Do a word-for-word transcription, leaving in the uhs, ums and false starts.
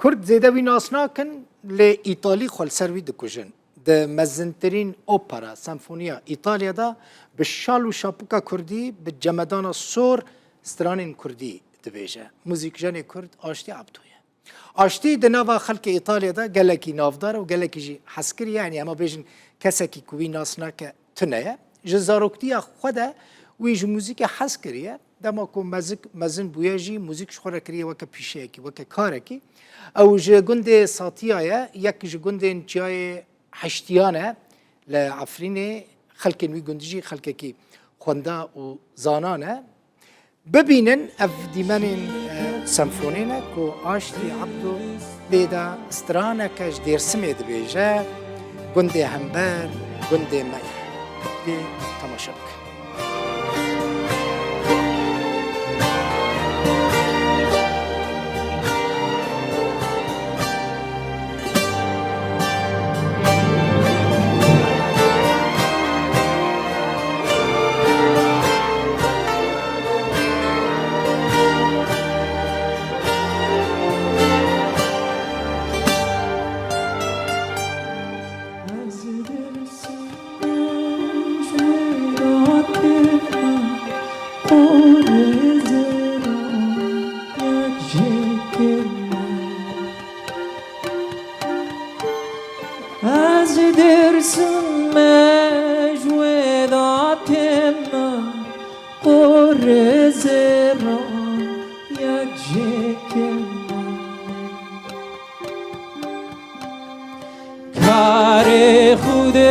Kurd zêde wî nas nakin, lê Îtalî xwe li ser wî dikujin. Di mezintirîn opera, senfoniya Îtalya de bi şal û şapika kurdî, bi cemedana sor stranên kurdî dibêje. Muzîkjenê kurd Aştî Ebdo ye. Aştî di nava xelkê Îtalya de gelekî navdar û gelekî jî hezkirî ye, yanî hema bêjin kesekî ku wî nas nake tune ye. Ji zaroktiya xwe de wî ji muzîkê hez kiriye. Dema ku mezik, mezin bûye jî muzîk ji xwe re kiriye weke pîşeyekî, weke karekî. Ew ji gundê Satiya ye, yek ji gundên Çiyayê Heştiyan e li Efrînê. Xelkên wî gundî jî xelkekî xwenda û zanan e. Bibînin ev dîmenên, e, senfonî ne ku Aştî Ebdo pê de straneke ji Dêrsimê dibêje, gundê hember gundê me ye. Lê temaşe bikin. Ez Dêrsim me ji wê datê me, qorê zêran yek jêkê me. Karê Xwedê